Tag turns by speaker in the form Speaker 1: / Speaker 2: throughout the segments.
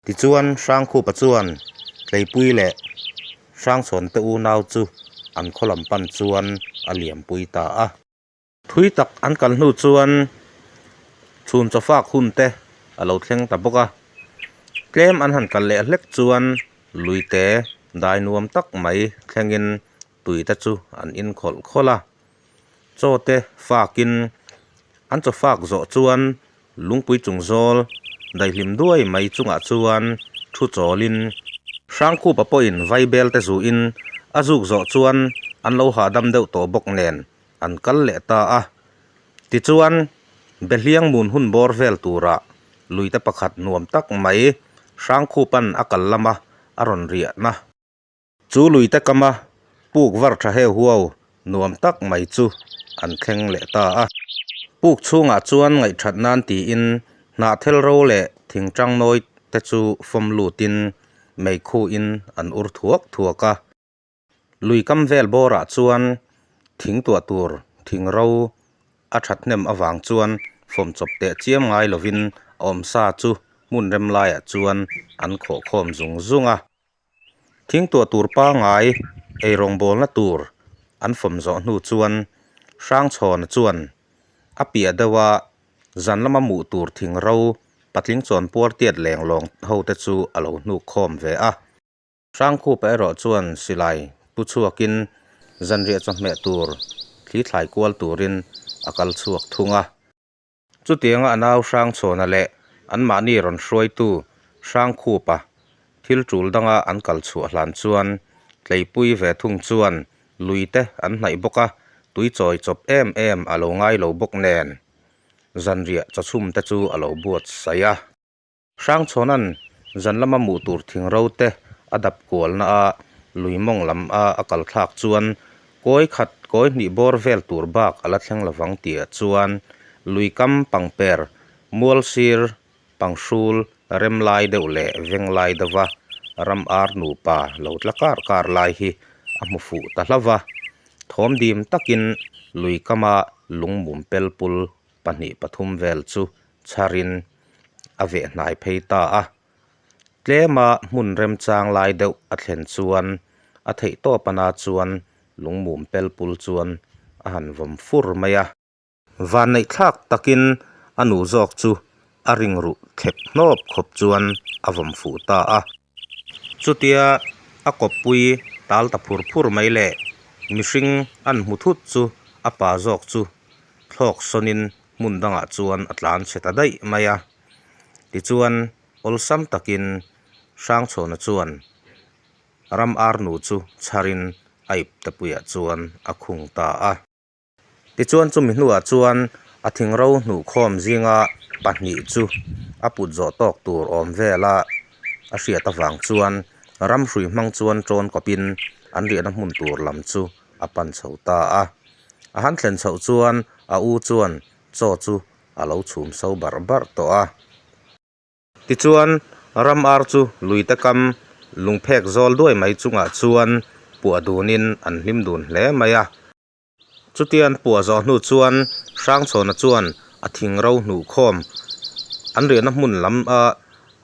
Speaker 1: Tichuan Hrangkhupa chuan Tleipui leh Hrangchhawnte unau chu an khaw lam pan chuan a liampui ta a. Thui tak an kal hnu chuan chhun chawfak hun te a lo thleng ta bawk a, tlem an han kal leh hlek chuan luite dai nuam tak mai thlengin tui te chu an in khawlh khawlh a, chaw te fakin an chaw fak zawh chuan lungpui chung zawl daihlim duai mai chungah chuan thu chawlin Hrangkhupa pawhin vaibel te zuhin a zuk zawh chuan an lo hahdam deuh tawh bawk nen an kal leh ta a. Tichuan, Behliang mun hun bawr vel turah luite pakhat nuam tak mai Hrangkhupa'n a kal lama a rawn riahna. Chu luite kama puk var tha heu huau nuam tak mai chu an thleng leh ta a. Puk chhungah chuan ngaihthat nan tiin hnahthel ro leh thingtang nawi te chu fawm lutin meikhuin an ur thuak thuak a. Lui kam vel bawrah chuan thing tuah tur thing ro a that hnem avang chuan fawm chawp teh chiam ngai lovin a awm sa chu hmun rem laiah chuan an khawh khawm zung zung a. Thing tuah tur pangai ei rawngbawlna tur an fawm zawh hnu chuan Hrangchhawna chuan a piah deuha zan lama hmuh tur thing ro patling chawn puar tiat leng lawng ho te chu a lo hnuk khawm ve a. Hrangkhupa erawh chuan silai pu chhuakin zanriah chawhmeh tur thli thlai kual turin a kal chhuak thung a. Chutianga a nau Hrangchhawna leh anmahni rawn hruaitu Hrangkhupa thil tul danga an kal chhuah hlan chuan Tleipui ve thung chuan lui te an hnaih bawk a, tui chawi chawp em em a lo ngai lo bawk nen zanriah chawchhum te chu a lo buatsaih a. Hrangchhawna'n zan lama hmuh tur thing ro te a dap kualna a lui mawng lam a a kal thlak chuan kawi khat kawi hnih bawr vel tur bak a la thleng lovang tih ah chuan lui kam pangper mual sir panghrul rem lai deuh leh veng lai deuh a ram ar nupa lo tla kar kar lai hi a hmu fuh ta hlauh va, thawm dim takin lui kama lungmum pelpul pahnih pathum vel chu chharin a veh hnai phei ta a. Tlema hmun remchang lai deuh a thlen chuan a theih tawp ana chuan lungmum pelpul chuan a han vawm fur mai a. Vanneih thlak takin a nu zawk chu a ring ruh thlep hnawp khawp chuan a vawm fuh ta a. Chutia a kawppui tal ta phur phur mai leh mihring an hmu thut chu a pa zawk chu thlawk sawnin hmun dangah chuan a tlan chhe ta daih mai a. Tichuan awlsam takin Hrangchhawna chuan ram arnu chu chharin a iptepuiah chuan a khung ta a. Tichuan chumi hnuah chuan a thingro hnuhkhawm zinga pahnih chu a put zawh tawk tur awm vela a hriat avang chuan ram hrui hmang chuan tawn kawpin an riahna hmun tur lam chu a pan chho ta a. A han thlen chhoh chuan a u chuan chaw chu a lo chhum so barh barh tawh a. Tichuan, ram ar chu luite kam lungphek zawl duai mai chungah chuan puah dunin an hlim dun hle mai a. Chutian puah zawh hnu chuan Hrangchhawna chuan a thing ro hnuh khawm an riahna hmun lam a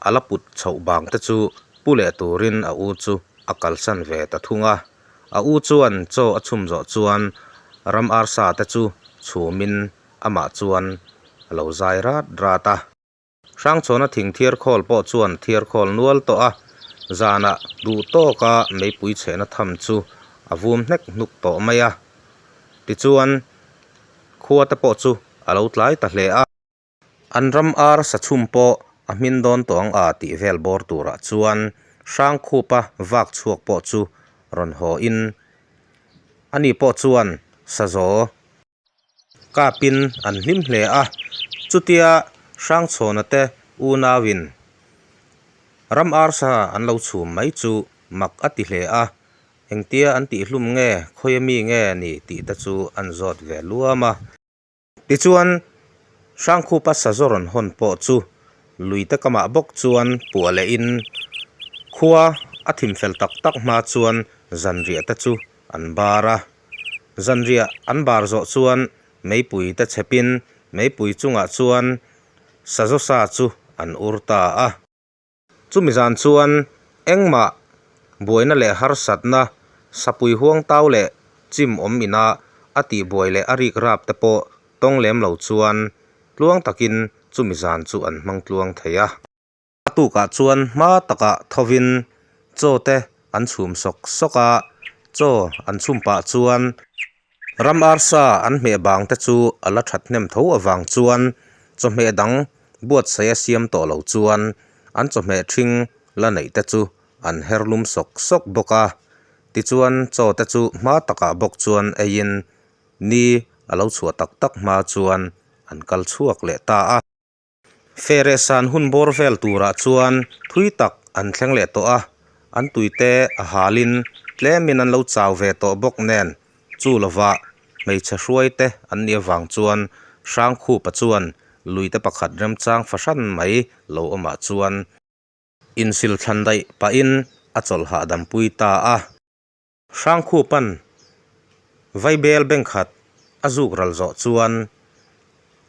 Speaker 1: a la put chhoh bang te chu pu leh turin a u chu a kalsan ve ta thung a. A u chuan chaw a chhum zawh chuan ram arsa te chu chhumin amah chuan a lo zai rat rat a. Hrangchhawna thing thiar khawl pawh chuan thiar khawl nual tawh a, zanah duh tawka meipui chhehna tham chu a vum hnek hnuk tawh mai a. Tichuan, khua te pawh chu a lo tlai ta hle a. An ram ar sa chhum pawh a hmin dawn tawh ang a tih vel bawr turah chuan Hrangkhupa vak chhuak pawh chu rawn haw in ani pawh chuan sazaw Kapin an hlim hle a, chutia Hrangchhawna te unauin ram arsa an lo chhum mai chu mak a ti hle a, engtia an tihhlum nge, khawia mi nge ni tih te chu an zawt ve luam a. Tichuan, Hrangkhupa sazaw rawn hawn pawh chu luite kamah bawk chuan puah lehin khua a thim fel tak tak hma chuan zanriah te chu an bar a. Zanriah an bar zawh chuan meipui te chhepin meipui chungah chuan sazaw sa chu an ur ta a. Chumi zan chuan engmah buaina leh harsatna sapui huangtau leh chim awm ina a tihbuai leh a rik rap te pawh tawng lem lo chuan tluang takin chumi zan chu an hmang tluang thei a. A tukah chuan hma takah thovin chaw te an chhum sawk sawk a, chaw an chhum pah chuan ram arsa an hmeh bang te chu a la that hnem tho avang chuan chawhmeh dang buatsaih a siam tawh lo chuan an chawhmeh ṭhing la neih te chu an her lum sawk sawk bawk a. Tichuan chaw te chu hma takah bawk chuan eiin ni a lo chhuah tak tak hma chuan an kal chhuak leh ta a. Fehrehsan hun bawr vel turah chuan thui tak an thleng leh tawh a, an tuite a halin tlemin an lo chau ve tawh bawk nen chu lovah hmeichhe hruaite an nih avang chuan Hrangkhupa chuan luite pakhat remchang fahran mai lo awmah chuan insil thlan daih pahin a chawlh hahdam pui ta a. Hrangkhupan Vaibel bengkhat a zuk ral zawh chuan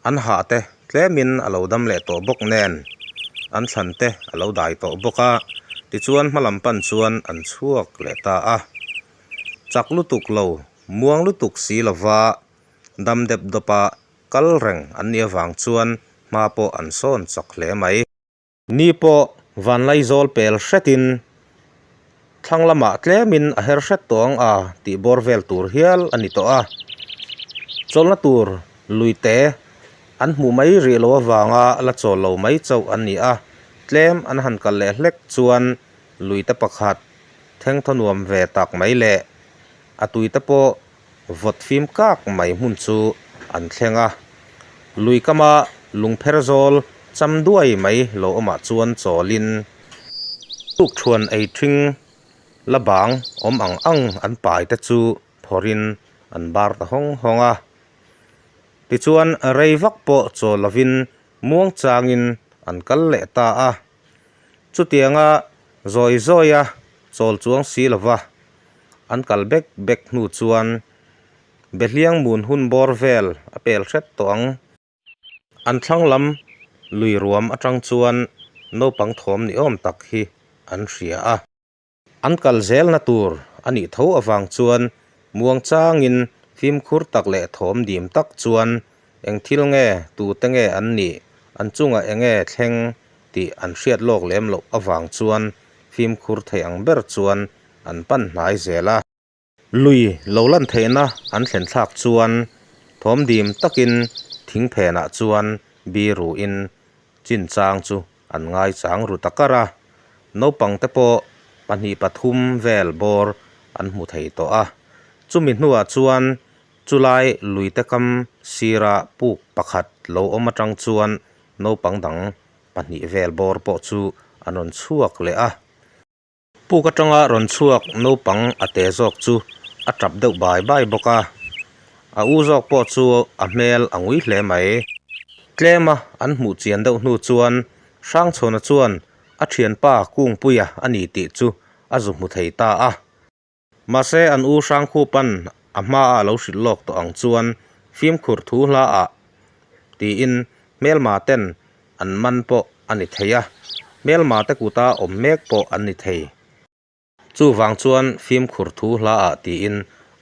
Speaker 1: an hah te tlemin a lo dam leh tawh bawk nen an thlan te a lo dai tawh bawk a, tichuan hmalam pan chuan an chhuak leh ta a. Chak lutuk lo, muang lutuk si lova dam dep dawpa kal reng an nih avang chuan hma pawh an sawn chak hle mai. Ni pawh Vanlaizawl pel hretin thlang lamah tlemin a her hret tawh ang a tih bawr vel tur hial a ni tawh a. Chawlhna tur luite an hmuh mai rih loh avanga la chawl lo mai chauh an ni a, tlem an han kal leh hlek chuan luite pakhat thengthaw nuam ve tak mai leh a tuite pawh vawt fim kak mai hmun chu an thleng a, lui kama lungpher zawl cham duai mai lo awmah chuan chawlin tukthuan ei thing la bang awm ang ang an pai te chu phawrhin an bar ta hawng hawng a. Tichuan rei vak pawh chawl lovin muang changin an kal leh ta a, chutianga zawi zawia chawl chuang si lova an kal bek bek hnu chuan Behliang mun hun bawr vel a pel hret tawh ang. An thlang lam lui ruam atang chuan naupang thawm ni awm tak hi an hria a. An kal zelna tur a nih tho avang chuan muang changin fimkhur tak leh thawm dim tak chuan eng thil nge tute nge an nih, an chungah eng nge thleng tih an hriat lawk lem loh avang chuan fimkhur thei ang ber chuan an pan hnai zel a. Lui lo lan theihna an thlen thlak chuan thawm dim takin thing phenah chuan biruin chinchang chu an ngaichang ru ta kar a. Naupang te pawh pahnih pathum vel bawr an hmu thei tawh a. Chumi hnuah chuan chulai luite kam sira puk pakhat lo awm atang chuan naupang dang pahnih vel bawr pawh chu an rawn chhuak leh a. Puk atanga rawn chhuak naupang a te zawk chu a tap deuh bai bai bawk a, a u zawk pawh chu a hmel a ngui hle mai. Tlema an hmuh chian deuh hnu chuan Hrangchhuana chuan a thianpa Kungpuia a ni tih chu a zu hmu thei ta a. Mahse an u Hrangkhupan a hmaah a lo hrilh lawk tawh ang chuan fimkhur thu hla ah tiin hmelma ten an man pawh a ni thei a, hmelma te kuta awm mek pawh an ni thei. Chuvang chuan fimkhur thu hla ah tiin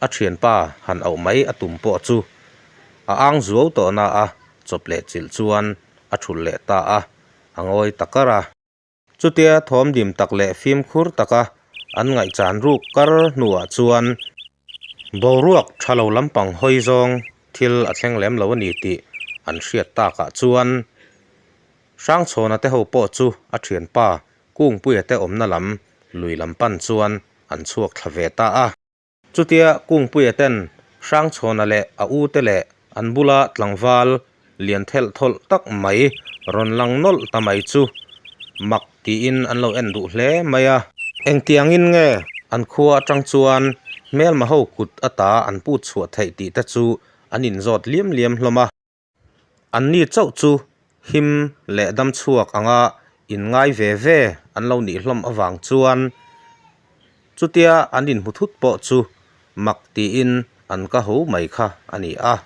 Speaker 1: a thianpa han auh mai a tum pawh chu a ang zuau tawh na a, chawp leh chilh chuan a thulh leh ta a, a ngawi ta kar a. Chutia thawm dim tak leh fimkhur taka an ngaihchan ruk kar hnuah chuan boruak tha lo lampang hawi zawng thil a thleng lem lo a ni tih an hriat takah chuan Hrangchhawna te ho pawh chu a thianpa Kungpuia te awmna lam lui lam pan chuan an chhuak thla ve ta a. Chutia Kungpuia ten Hrangchhawna leh a u te leh an bula tlangval lian thelh thawlh tak mai rawn lang nawlh ta mai chu mak tiin an lo en duh hle mai a. Engtiangin nge an khua atang chuan hmelma ho kut ata an put chhuah theih tih te chu an inzawt liam liam hlawm a. Anni chauh chu him leh dam chhuak anga inngai ve ve an lo nih hlawm avang chuan chutia an inhmu thut pawh chu mak tiin an ka ho mai kha a ni a.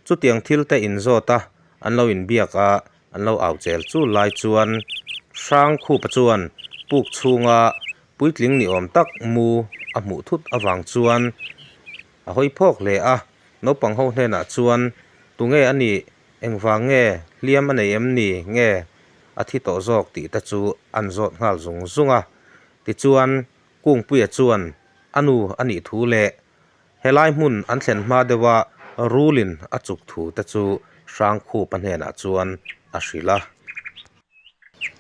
Speaker 1: Chutiang thil te inzawt a, an lo inbiak a, an lo au chel chul lai chuan. Hrangkhupa chuan puk chhunga puitling ni awm tak mu a hmuh thut avang chuan a hawi phawk hle a, naupang ho hnenah chuan tunge a nih, engvang nge, hliam a nei em ni nge a thi tawh zawk tih te chu an zawt nghal zung zung a. Tichuan Kungpuia chuan a nu a nih thu leh Helai hmun an thlen hma deuha rulin a chuk thu te chu Hrangkhupa hnenah chuan a hrilh a.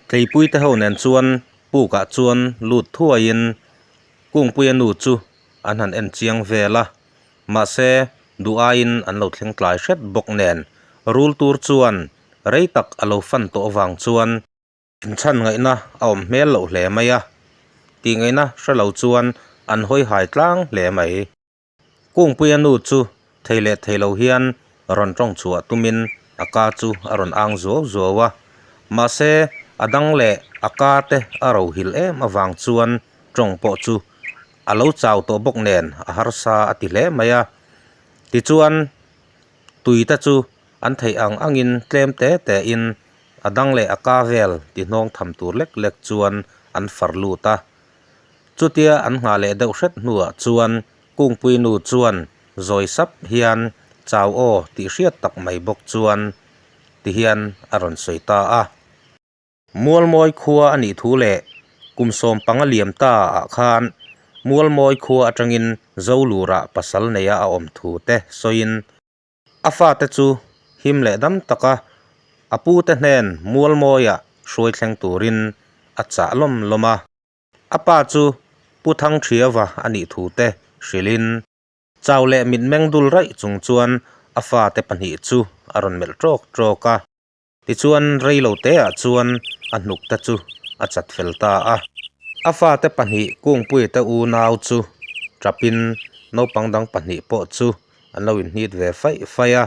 Speaker 1: Tleipui te ho nen chuan pukah chuan lut thuaiin Kungpuia nu chu an han en chiang vel a, mahse duh aiin an lo thleng tlai hret bawk nen rul tur chuan rei tak a lo fan tawh avang chuan Inchhan ngaihna a awm hmel loh hle mai a, tih ngaihna hre lo chuan an hawi hai tlang hle mai. Kungpuia nu chu thei leh thei lo hian rawn tawng chhuah tumin a ka chu a rawn ang zuau zuau a, mahse a dang leh a ka te a ro hil em avang chuan tawng pawh chu a lo chau tawh bawk nen a harsa a ti hle mai a. Tichuan tui te chu an theih ang angin tlem te te in a dang leh a ka vel ti hnawng tham tur lek lek chuan an far lut a. Chutia an nghah leh deuh hret hnuah chuan Kungpui nu chuan zawi sap hian chau aw tih hriat tak mai bawk chuan ti hian a rawn sawi ta a. Mualmawi khua a nih thu leh kum 15 liam ta ah khan Mualmawi khua atangin Zolurah pasal neia a awm thu te sawiin A fate chu him leh dam taka a pute hnen Mualmawiah hruai thleng turin a chah lawm lawm a. A pa chu Pu Thangthiava a nih thu te hrilhin chau leh mitmeng dul raih chung chuan a fate pahnih chu a rawn melh tawk tawk a. Tichuan rei lo teah chuan a hnuk te chu a chat fel ta a. A fate pahnih Kungpuii te unau chu tapin naupang dang pahnih pawh chu an lo inhnit ve faih faih a.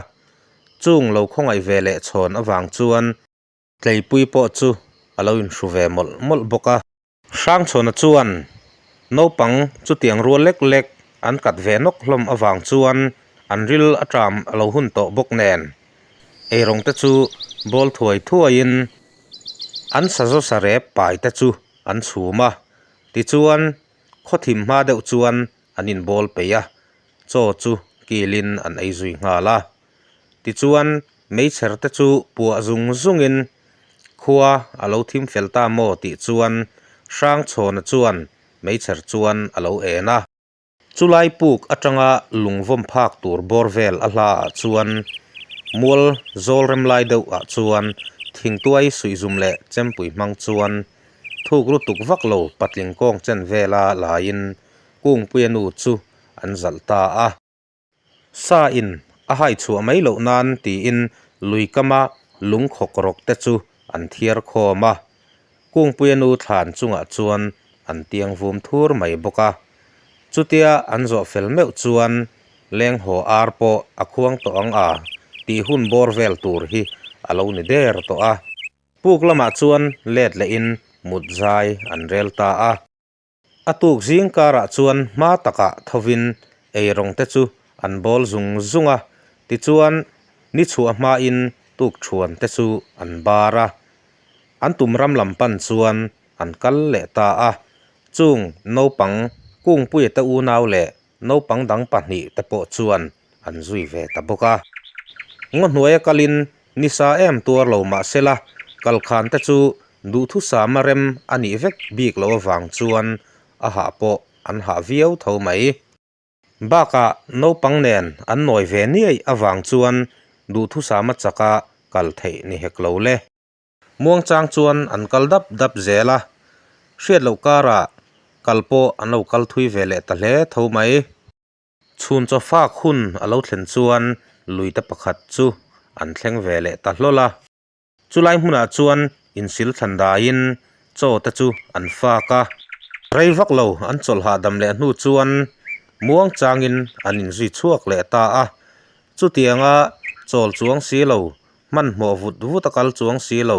Speaker 1: Chung lo khawngaih ve leh chhawn avang chuan Tleipui pawh chu a lo inhru ve mawlh mawlh bawk a. Hrangchhawna chuan naupang chutiang rual lek lek an kat ve nawk hlawm avang chuan an ril a ṭam a lo hun tawh bawk nen eirawng te chu bawl thuai thuaiin an sazaw sarep pai te chu an chhum a, tichuan khawthim hma deuh chuan an inbawl peih a, chaw chu kilin an ei zui nghal a. Tichuan meichher te chu puah zung zungin khua a lo thim fel ta maw tih chuan Hrangchhawna chuan meichher chuan a lo en a. Chulai puk atanga lungvawm phak tur bawr vel a hla ah chuan mual zawl rem lai deuh ah chuan thingtuai suihzum leh chempui hmang chuan thuk lutuk vak lo patling kawng chen vela laiin Kungpuia nu chu an zalh ta a. Sa in a hai chhuah mai loh nan tiin lui kama lung khawk rawk te chu an thiar khawm a, Kungpuia nu thlan chungah chuan an tiang vum thur mai bawk a. Chutia an zawh fel meuh chuan leng haw ar pawh a khuang tawh ang a tih hun bawr vel tur hi a lo ni der tawh a. Puk lamah chuan let lehin mut zai an rel ta a. A tuk zing karah chuan hma takah thovin eirawng te chu an bawl zung zung a, tichuan ni chhuah hmain tuk thuan te chu an bar a. An tum ram lam pan chuan an kal leh ta a, chung naupang Kungpuia te unau leh naupang dang pahnih te pawh chuan an zui ve ta bawk a. Ngaw hnuaia kalin nisa em tuar lo mah sela, kalkhan te chu duhthusama rem a nih vek bik loh avang chuan a hah pawh an hah viau tho mai. Bakah naupang nen an nawi ve niai avang chuan duhthusama chaka kal theih ni hek lo le. Muangchang chuan an kal dap dap zel a, hriat loh karah kal pawh an lo kal thui ve leh ta hle tho mai. Chhun chaw fak hun a lo thlen chuan luite pakhat chu an thleng ve leh ta hlawl a. Chulai hmunah chuan insil thlan daiin chaw te chu an fak a. Rei vak lo an chawlh hahdam leh hnu chuan muang changin an inzui chhuak leh ta a. Chutianga chawl chuang si lo, hmanhmawh vut vut a kal chuang si lo,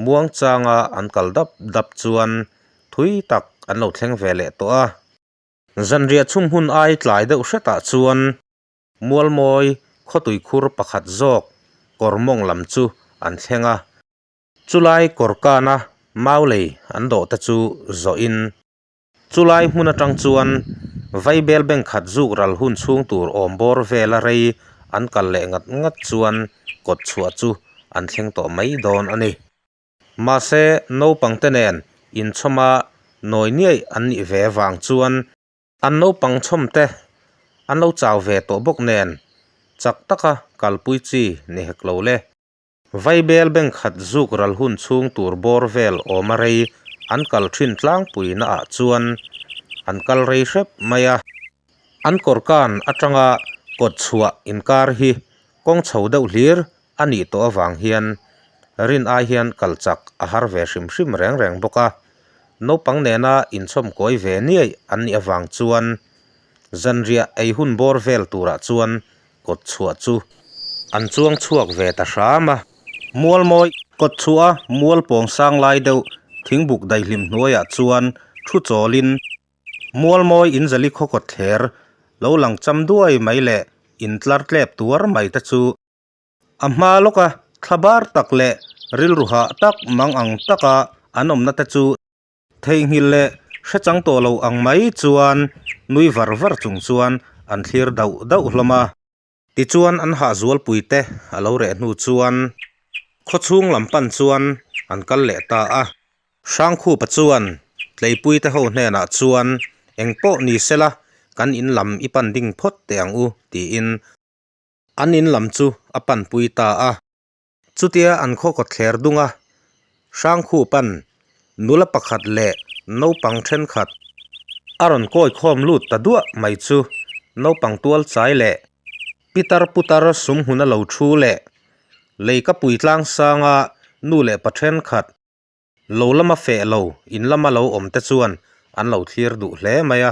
Speaker 1: muang changa an kal dap dap chuan thui tak an lo thleng ve leh tawh a. Zanriah chhung hun ai tlai deuh hretah chuan Mualmawi khawtui khur pakhat zawk kawr mawng lam chu an thleng a. Chulai kawr kana Mau lei an dawh te chu zawh in chulai hmun atang chuan vaibel bank khat zuk ral hun chhung tur awm bawr vela rei an kal leh ngat ngat chuan kawt chhuah chu an thleng tawh mai dawn a ni. Mahse naupang te nen inchhawma nawi niaih an nih ve vang chuan An naupang chhawm te an lo chau ve tawh bawk nen chak taka kalpui chi ni hek lo le. Vaibel bank khat zuk ral hun chhung tur bawr vel awm a rei an kal thin tlangpui na ah chuan an kal rei hrep mai a. An kawrkan atanga kawt chhuah inkar hi kawng chho deuh hlir a nih tawh avang hian rin ai hian kal chak a har ve hrim hrim reng reng bawk a. Naupang nena inchhawm kawi ve niaih an nih avang chuan zanriah ei hun bawr vel turah chuan kawt chhuah chu an chuang chhuak ve ta hram a. Mualmawi kawt chhuah a mual pawng sang lai deuh thingbuk daihlim hnuaiah chuan thu chawlin Mualmawi inzali khaw kawt thler lo lang cham duai mai leh intlar tlep tuar mai te chu A hma lawka thla bar tak leh rilru hah tak mang ang taka an awmna te chu theihnghilh leh hrechang tawh lo ang mai chuan nui var var chung chuan an thlir dauh dauh hlawm a. Tichuan an hahzualpui te a lo reh hnu chuan khawchhung lam pan chuan an kal leh ta a. Hrangkhupa chuan Tleipui te ho hnenah chuan engpawh ni sela kan in lam i pan ding phawt teh ang u tiin An in lam chu a panpui ta a. Chutia an khaw kawtthler dung a, Hrangkhupa'n nula pakhat leh naupang thenkhat a rawn kawi khawm lut ta duah mai chu naupang tual chai leh pitar putar sum hmuna lo thu leh leikapui tlang sanga nu leh pa thenkhat lo lama feh lo in lama lo awm te chuan an lo thlir duh hle mai a.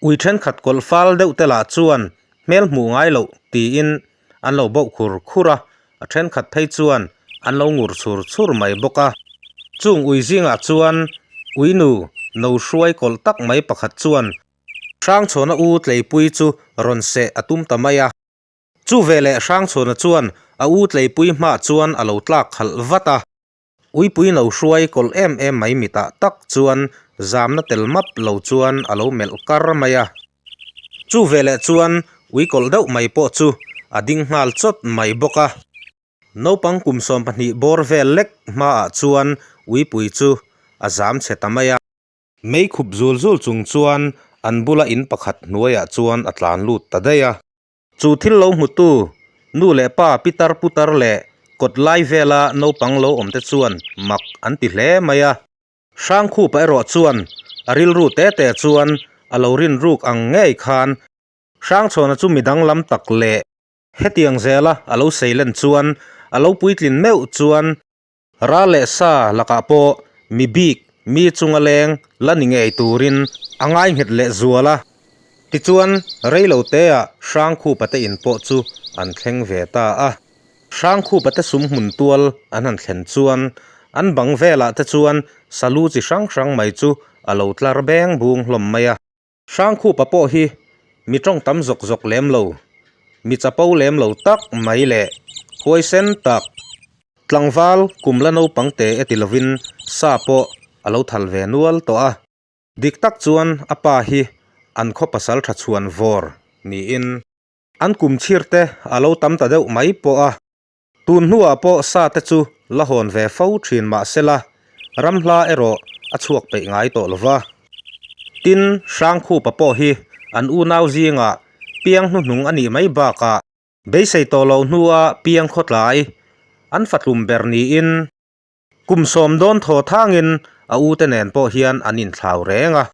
Speaker 1: Ui thenkhat kawlh fal deuh te lah chuan hmel hmuh ngai loh tiin an lo bauh khur khur a, a thenkhat phei chuan an lo ngur chhur chhur mai bawk a. Chung ui zingah chuan ui nu no hruai kawlh tak mai pakhat chuan Hrangchhawna u Tleipui chu rawn seh a tum ta mai a. Chu veleh Hrangchhawna chuan a u Tleipui hmaah chuan a lo tlak khalh vat a. Uipui lo hruai kawlh em em mai mitah tak chuan zamna tel map lo chuan a lo melh kar mai a. Chu veleh chuan ui kawlh deuh mai pawh chu a ding nghal chawt mai bawk a. Naupang kum 20 bawr vel lek hmaah chuan uipui chu a zam chhe ta mai a. Mei khup zul zul chung chuan an bula in pakhat hnuaiah chuan a tlan lut ta daih a. Chu thil lo hmutu nu leh pa pitar putar leh kawt lai vela naupang lo awm te chuan mak an ti hle mai a. Hrangkhupa erawh chuan a rilru te te chuan a lo rin ruk ang ngei khan Hrangchhawna chu midang lam tak leh hetiang zela a lo sei len chuan a lo puitlin meuh chuan Ral leh sa lakah pawh mi bik, mi chunga leng la ni ngei turin a ngai nghet leh zual a. Tichuan, rei lo teah Hrangkhupa te in pawh chu an thleng ve ta a. Hrangkhupa te sum hmun tual an han thlen chuan an bang velah te chuan salu chi hrang hrang mai chu a lo tlar beng bung hlawm mai a. Hrangkhupa pawh hi mi tawng tam zawk zawk lem lo, mi chapo lem lo tak mai leh huaisen tak, tlangval kum la naupang te e ti lovin sa pawh a lo thal ve nual tawh a. Dik tak chuan a pa hi an khaw pasal tha chhuan vawr niin an kum chhir te a lo tam ta deuh mai pawh a. Tun hnuah pawh sa te chu la hawn ve fo thin mah sela, ramhla erawh a chhuak peih ngai tawh lo va. Tin, Hrangkhupa pawh hi an unau zingah piang hnuhnung a nih mai bakah beisei tawh loh hnua piang khawtlai an fatlum ber niin kum sawm dawn thaw thangin a ute nen pawh hian an inthlau reng a.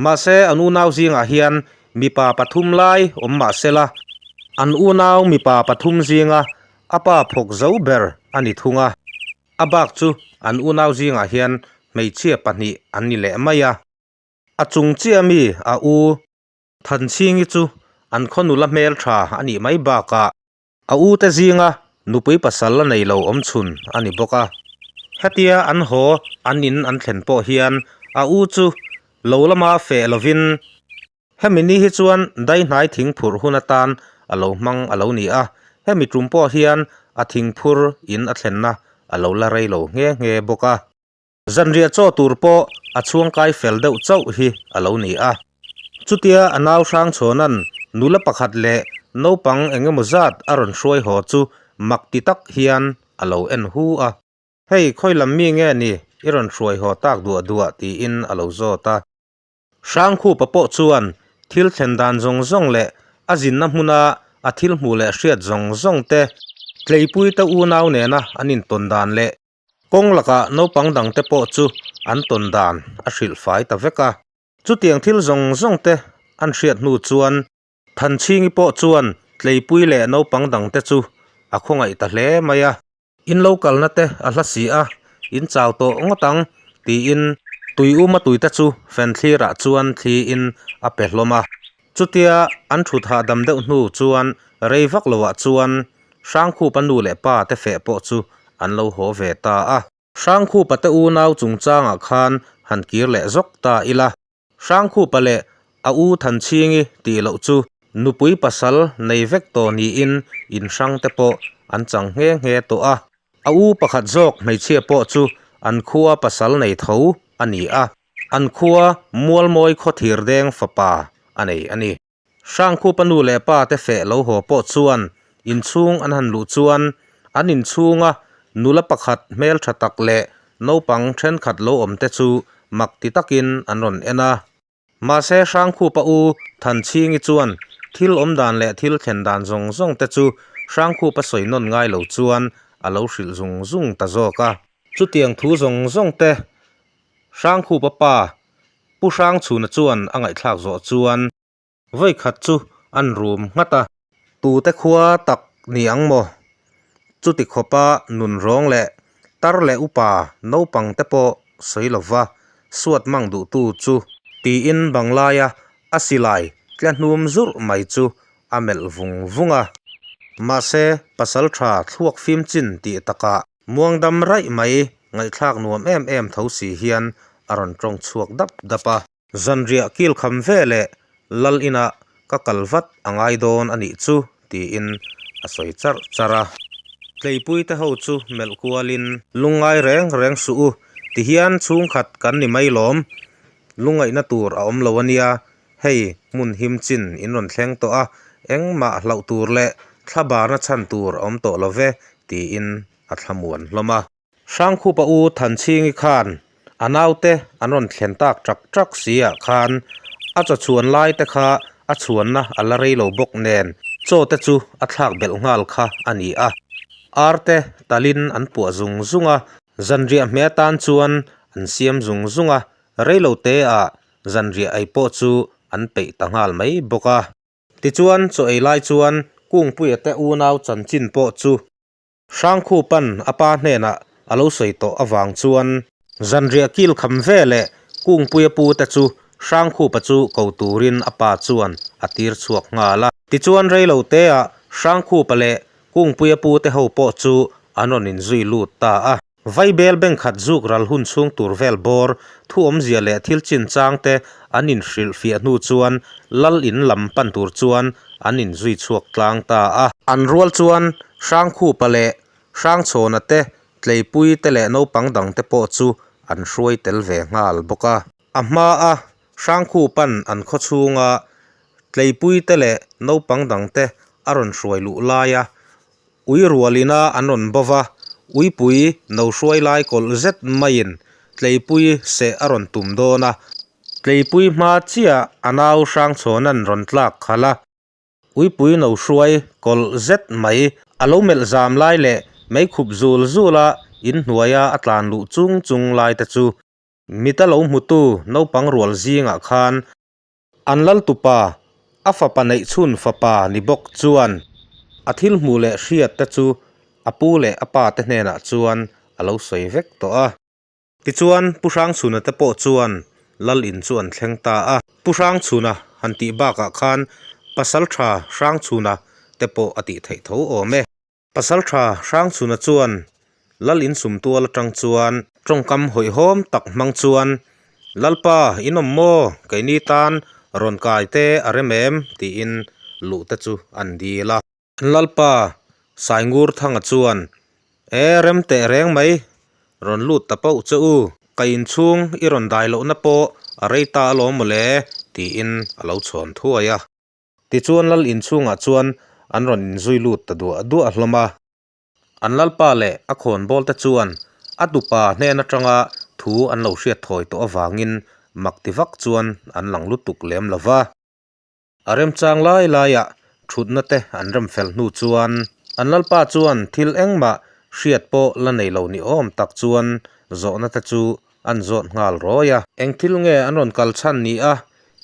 Speaker 1: Mahse, an unau zingah hian mipa pathum lai awm mah sela, an unau mipa pathum zinga a pa phawk zo ber a ni thung a. A bak chu an unau zingah hian hmeichhia pahnih an ni leh mai a. A chung chiah mi a u Thanchhingi chu an khaw nula hmeltha a nih mai bakah A u te zinga nupui pasal la nei lo awm chhun a ni bawk a. Hetia an haw an in an thlen pawh hian a u chu lo lama feh lovin hemi ni hi chuan daihnai thing phurh hun atan a lo hmang a lo ni a. Hemi tum pawh hian a thing phur in a thlenna a lo la rei lo nghe nghe bawk a. Zanriah chaw tur pawh a chhuangkai fel deuh chauh hi a lo ni a. Chutia a nau Hrangchhawna'n nula pakhat leh naupang eng emaw zat a rawn hruai haw chu mak ti tak hian a lo en hu a. Hei khawi lam mi nge ni i rawn hruai haw tak duah duah tiin a lo zawt a. Hrangkhupa pawh chuan thil thlen dan zawng zawng leh a zinna hmuna a thil hmuh leh hriat zawng zawng te, Tleipuite unau nena an intawn dan leh kawng lakah naupang dangte pawh chu an tawn dan a hrilh fai ta vek a. Chutiang thil zawng zawng te an hriat hnu chuan Thanchhingi pawh chuan Tleipui leh naupang dangte chu a khawngaih ta hle mai a. In lo kalna te a hla si a, in chau tawh ngawt ang, tiin tui uma tuite chu fan thlirah chuan thliin a pe hlawm a. Chutia an thut hahdam deuh hnu chuan rei vak loah chuan Hrangkhupa nu leh pa te feh pawh chu an lo haw ve ta a. Hrangkhupa te unau chungchangah khan han kir leh zawk ta ila. Hrangkhupa leh a u Thanchhingi tih loh chu nupui pasal nei vek tawh niin in hrang te pawh an chang nghe nghe tawh a. A u pakhat zawk hmeichhia pawh chu an khua pasal nei tho a ni a, an khua Mualmawi khawthir deng fapa a nei a ni. Hrangkhupa nu leh pa te feh lo haw pawh chuan inchhung an han luh chuan an inchhunga nula pakhat hmeltha tak leh naupang thenkhat lo awm te chu mak ti takin an rawn en a. Mahse Hrangkhupa u Thanchhingi chuan thil awm dan leh thil thlen dan zawng zawng te chu Hrangkhupa sawi nawn ngai lo chuan a lo hrilh zung zung ta zawk a. Chutiang thu zawng zawng te Hrangkhupa pa Pu Hrangchhuna chuan a ngaihthlak zawh chuan vawikhat chu an rum nghat a. Tute khua tak ni ang maw? Chuti khawpa nun rawng leh tar leh upa naupang te pawh sawi lova suat mang duhtu chu tiin banglaia a silai tla hnum zurh mai chu a melh vung vung a. Mahse, pasal tha thluak fim chin tih takah Muangdam raih mai, ngaihthlak nuam em em tho si hian a rawn tawng chhuak dap dap a. Zanriah kil kham ve leh lal inah ka kal vat a ngai dawn a nih chu tiin a sawi charh charh a. Tleipui te ho chu melh kualin. Lungngai reng reng suh u, tihian chhungkhat kan ni mai lawm, lungngaihna tur a awm lo a nia, hei hmun him chin in rawn thleng tawh a, engmah hlauh tur leh thlabarna chhan tur a awm tawh lo ve, tiin a thlamuan hlawm a. Hrangkhupa u Thanchhingi khan a naute an rawn thlen tak ṭak ṭak si ah khan a chaw chhuan lai te kha a chhuanna a la rei lo bawk nen chaw te chu a thlak belh nghal kha a ni a. Ar te talin an puah zung zung a, zanriah hmeh atan chuan an siam zung zung a, rei lo te ah zanriah ei pawh chu an peih ta nghal mai bawk a. Tichuan chaw ei lai chuan Kungpuia te unau chanchin pawh chu Hrangkhupan a pa hnenah a lo sawi tawh avang chuan zanriah kil kham ve leh Kungpuia pu te chu Hrangkhupa chu ko turin a pa chuan a tir chhuak nghal a. Tichuan reilo teah Hrangkhupa leh Kungpuia pu te ho pawh chu an rawn inzui lut ta a. Vaibel bank khat zuk ral hun chhung tur vel bawr, thu awmzia leh thil chinchang te an inhrilh fiah hnu chuan lal in lam pan tur chuan an inzui chhuak tlang ta a. An rual chuan Hrangkhupa leh Hrangchhawna te, Tleipui te leh naupang dang te pawh chu an hruai tel ve nghal bawk a. A hma a Hrangkhupa'n an khaw chhunga Tleipui te leh naupang dang te a rawn hruai luh laia Ui rualina an rawn bo va, uipui no hruai lai kawlh zet maiin tleipui seh a rawn tum dawn a. Tleipui hma chiah a nau Hrangchhawna'n rawn tlak khalh a, uipui no hruai kawlh zet mai a lo melh zam lai leh meikhup zul zula inhnuaia a tlan luh chung chung lai te chu mita lo hmutu naupang rual zingah khan An laltupa, a fapa neih chhun fapa ni bawk chuan a thil hmuh leh hriat te chu a pu leh a pa te hnenah chuan a lo sawi vek tawh a. Tichuan, Pu Hrangchhuna te pawh chuan lal in chu an thleng ta a. Pu Hrangchhuna han tih bakah khan Pasaltha Hrangchhuna te pawh a tih theih tho awm e. Pasaltha Hrangchhuna chuan Lal insum tual atang chuan tawngkam hawihhawm tak hmang chuan, Lalpa, in awm maw? Keini tan rawn kai te a rem em? tiin luh te chu an dil a. Lalpa Saingurthanga chuan, E, rem teh reng mai, rawn lut ta pauh che u. Ka inchhung i rawn dai lohna pawh a rei ta alawm mawle, tiin a lo chhawn thuai a. Tichuan lal inchhungah chuan an rawn inzui lut ta duah duah hlawm a. An lalpa leh a khawnbawl te chuan a tupa hnen atanga thu an lo hriat thawi tawh avangin mak ti vak chuan an lang lutuk lem lo va. A remchang lai laiah thutna te an rem fel hnu chuan an lalpa chuan thil engmah hriat pawh la nei lo ni awm tak chuan zawhna te chu an zawt nghal rawi a. Eng thil nge an rawn kal chhan ni a,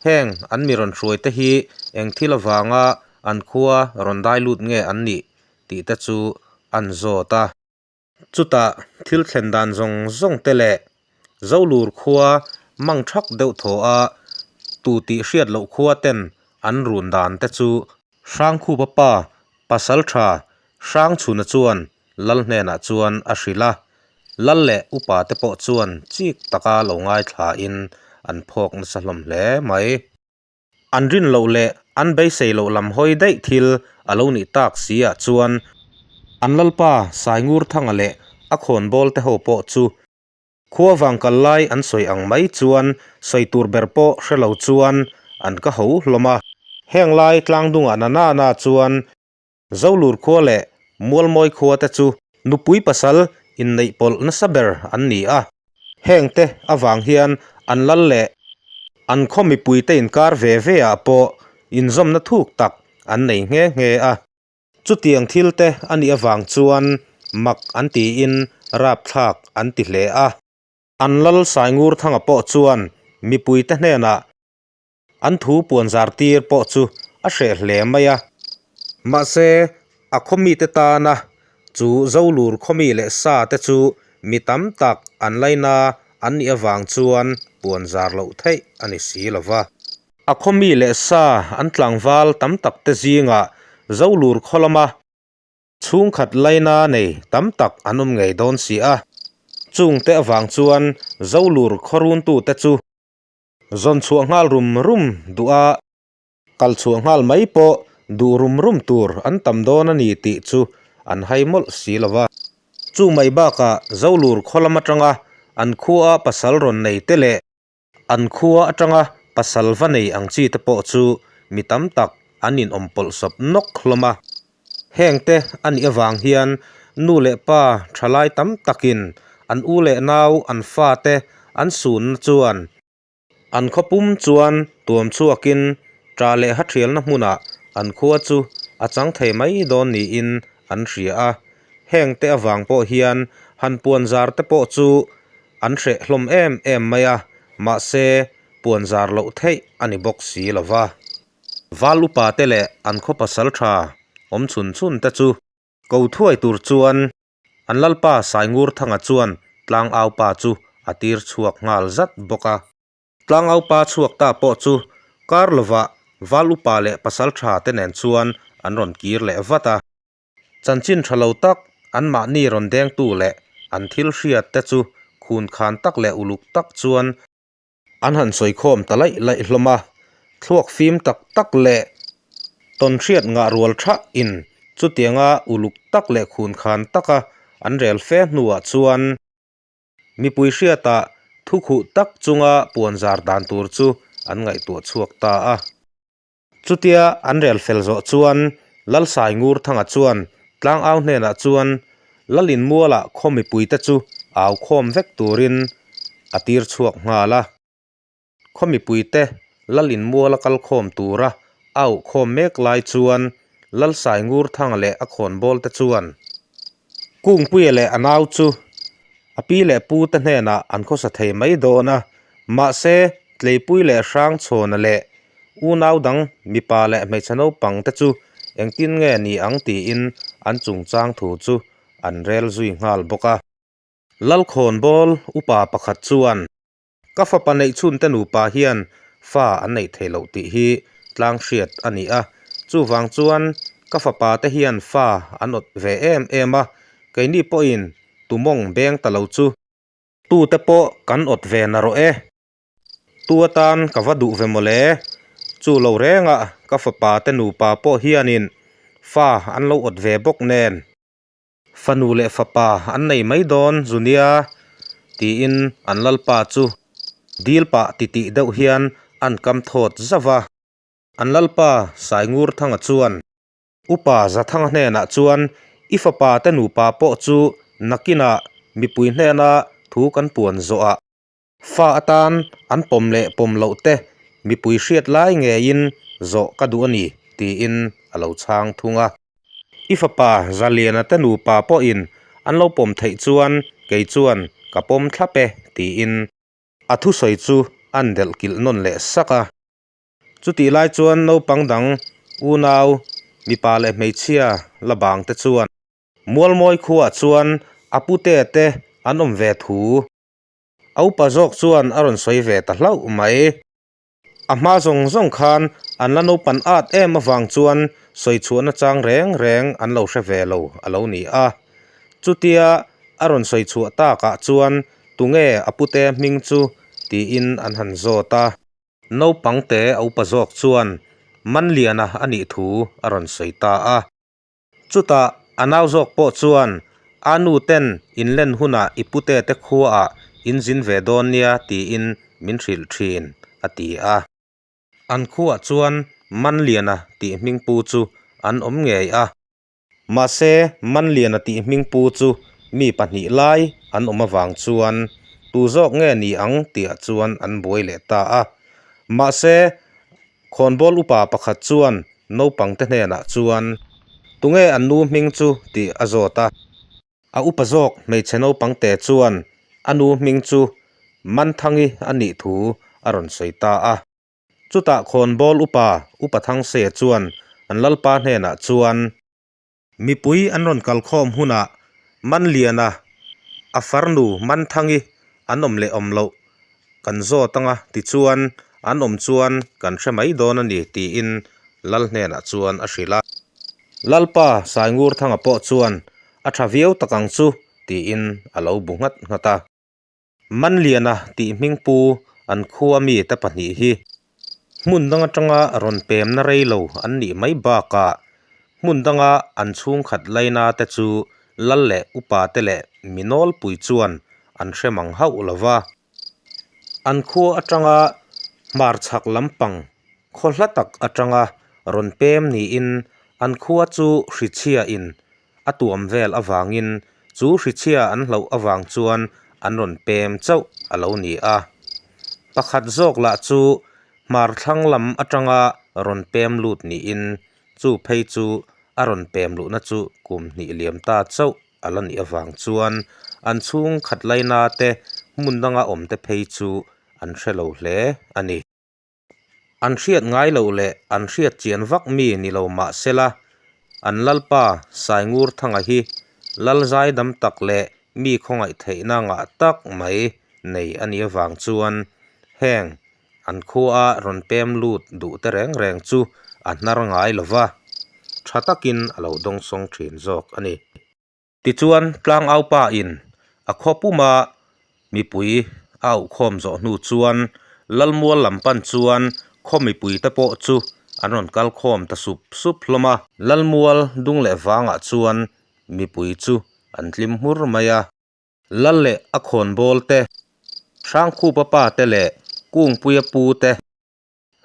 Speaker 1: heng an mi rawn hruai te hi eng thil avanga an khua rawn dai lut nge an nih tih te chu an zawt a. Chutah thil thlen dan zawng zawng te leh Zolur khua mang thak deuh thaw a tu tih hriat loh khua ten an run dan te chu Hrangkhupa pa pasal tha Hrangchhuna chuan Lal hnenah chuan a hrilh a, Lal leh upa te pawh chuan chik taka lo ngaithla in an phawk nasa hlawm hle mai. An rin loh leh an beisei loh lam hawi daih thil a lo nih tak si ah chuan an lalpa Saingurthanga leh a khawnbawl te ho pawh chu khua vang kal lai an sawi ang mai chuan sawi tur ber pawh hre lo chuan an ka ho hlawm a. Heng lai tlangdungah na na na chuan Zolur khua leh Mualmawi khua te chu nupui pasal inneih pawlh nasa ber an ni a. Heng te avang hian an lal leh an khaw mipui te inkar ve ve ah pawh inzawmna thuk tak an nei nghe nghe a. Chutiang thil te a nih avang chuan mak an tiin rapthlak an ti hle a. An lal Saingurthanga pawh chuan mipui te hnenah An thu puan zar tir pawh chu a hreh hle mai a. Mahse, a khawmite tana chu Zolur khawmi leh sa te chu mi tam tak an laina an nih avang chuan puan zar loh theih a ni si lo va. A khawmi leh sa an tlangval tam tak te zingah Zolur khaw lama chhungkhat laina nei tam tak an awm ngei dawn si a. Chungte avang chuan Zolur khaw runtute chu Zawn chhuah nghal rum rum duh a, kal chhuah nghal mai pawh duh rum rum tur an tam dawn a ni tih chu an hai mawlh si lo va. Chu mai bakah Zolur khaw lam atanga an khua pasal rawn nei te leh an khua atanga pasal va nei ang chi te pawh chu mi tam tak an inawm pawlh sawp nawk hlawm a. Hengte a nih avang hian nu leh pa thalai tam takin an u leh nau an fate an sunna chuan an khaw pum chuan tuam chhuakin ta leh ha thialna hmunah an khua chu a chang thei mai dawn niin an hria a. Hengte avang pawh hian han puan zar te pawh chu an hreh hlawm em em mai a, mahse puan zar loh theih a ni bawk si lo va. Val upa te leh an khaw pasal tha awm chhun chhun te chu ko thuai tur chuan an lalpa Saingurthanga chuan tlangaupa chu a tir chhuak nghal zat bawk a. Tlangaupa chhuak ta pawh chu kar lovah val upa leh pasal tha te nen chuan an rawn kir leh vat a. Chanchin tha lo tak anmahni rawn dengtu leh an thil hriat te chu khun khan tak leh uluk tak chuan An han sawi khawm ta laih laih hlawm a, thluak fim tak tak leh tawn hriat ngah rual thah in chutianga uluk tak leh khun khan taka an rel fe hnuah chuan mipui hriatah thu khuh tak chunga puan zar dan tur chu an ngaihtuah chhuak ta a. Chutia an rel fel zawh chuan Lalsai Ngurthanga chuan tlangau hnenah chuan Lalinmualah khaw mipuite chu au khawm vek turin a tir chhuak nghal a. Khaw mipuite Lalinmuala kal khawm tura au khawm mek lai chuan Lalsai Ngurthanga leh a khawnbawl te chuan Kungpuia leh a nau chu a pi leh pu te hnenah an khawsa thei mai dawn a, mahse Tleipui leh Hrangchhawna leh Unau dang mipa leh hmeichhe naupang te chu engtin nge ni ang tiin an chungchang thu chu an rel zui nghal bawk a. Lalkhawnbawl upa pakhat chuan, Ka fapa neih chhunte nupa hian fa an neih theih loh tih hi tlang hriat a ni a, chuvang chuan ka fapa te hian fa an awt ve em em a, keini pawhin tumawng beng ta lo chu tute pawh kan awt ve na rawh e. Tu atan ka va duh ve mawle, chu lo rengah ka fapa te nupa pawh hianin fa an lo awt ve bawk nen. Fanu leh fapa an nei mai dawn zu nia, Tiin an lalpa chu dil pah titih deuh hian an kam thawt zauh va. An lalpa Saingurthanga chuan Upa Zathanga hnenah chuan I fapa te nupa pawh chu nakinah mipui hnena thu kan puan zawhah fa atan an pawm leh pawm loh te mipui hriat lai ngeiin zawh ka duh a ni tiin a lo chhang thung a. I fapa Zaliana te nupa pawhin an lo pawm theih chuan kei chuan ka pawm thlap e tiin a thusawi chu an delh kilh nawn leh sak a. Chutih lai chuan naupang dang unau mipa leh hmeichhia la bang te chuan Mualmawi khuaah chuan a pute te an awm ve thu a upa zawk chuan a rawn sawi ve ta hlauh mai. A hma zawng zawng khan an la naupan at em avang chuan sawi chhuahna chang reng reng an lo hre ve lo a lo ni a. Chutia a rawn sawi chhuah takah chuan tunge a pute hming chu tiin an han zawt a. Naupang te a upa zawk chuan Manliana a nih thu a rawn sawi ta a. Chutah a nau zawk pawh chuan a nu ten in len hunah i pute te khuaah in zin ve dawn nia tiin min hrilh thin a ti a. An khuaah chuan Manliana tih hmingpu chu an awm ngei a. Mahse Manliana tih hmingpu chu mi pahnih lai an awm avang chuan tu zawk nge ni ang tihah chuan an buai leh ta a. Mahse Khawnbawl upa pakhat chuan naupang te hnenah chuan, Tunge an nu hming chu? tih a zawt a. A upa zawk hmeichhe naupang te chuan a nu hming chu Manthangi a nih thu a rawn sawi ta a. Chutah khawnbawl upa Upa Thangse chuan an lalpa hnenah chuan, Mipui an rawn kalkhawm hunah Manliana, a farnu Manthangi an awm leh awm loh kan zawt anga tichuan an awm chuan kan hre mai dawn a ni tiin Lal hnenah chuan a hrilh a. Lalpa Saingurthanga pawh chuan a tha viau tak ang chu tiin a lo bu nghat nghat a. Manliana tih hmingpu an khua mite pahnih hi hmun dang atanga rawn pemna rei lo an nih mai bakah hmun danga an chhungkhat laina te chu lal leh upa te leh mi nawlpui chuan an hre mang hauh lo va. An khua atanga hmarchhak lampang khaw hla tak atanga rawn pem niin an khua chu hrichhia in a tuam vel avangin chu hrichhia an hlauh avang chuan an rawn pem chauh a lo ni a. Pakhat zawk lah chu hmar thlang lam atanga rawn pem lut niin chu phei chu a rawn pem luhna chu kum hnih liam ta chauh a la nih avang chuan an chhung khat laina te hmun danga awm te phei chu an hre lo hle a ni. An hriat ngai loh leh an hriat chian vak mi ni lo mah sela, an Lalpa Saingurthanga hi Lal zaidam tak leh mi khawngaih theihna ngah tak mai nei a nih avang chuan heng an khua rawn pem lut duh te reng reng chu a hnar ngai lo va, tha takin a lo dawngsawng thin zawk a ni. Tichuan tlangaupa in a khaw puma mipui a auhkhawm zawh hnu chuan Lalmual lam pan chuan khaw mipui te pawh chu an rawn kal khawm ta sup sup hlawm a. Lalmual dung leh vangah chuan mipui chu an tlim hmur mai a. Lal leh a khawnbawl te, Hrangkhupa pa te leh Kungpuia pu te,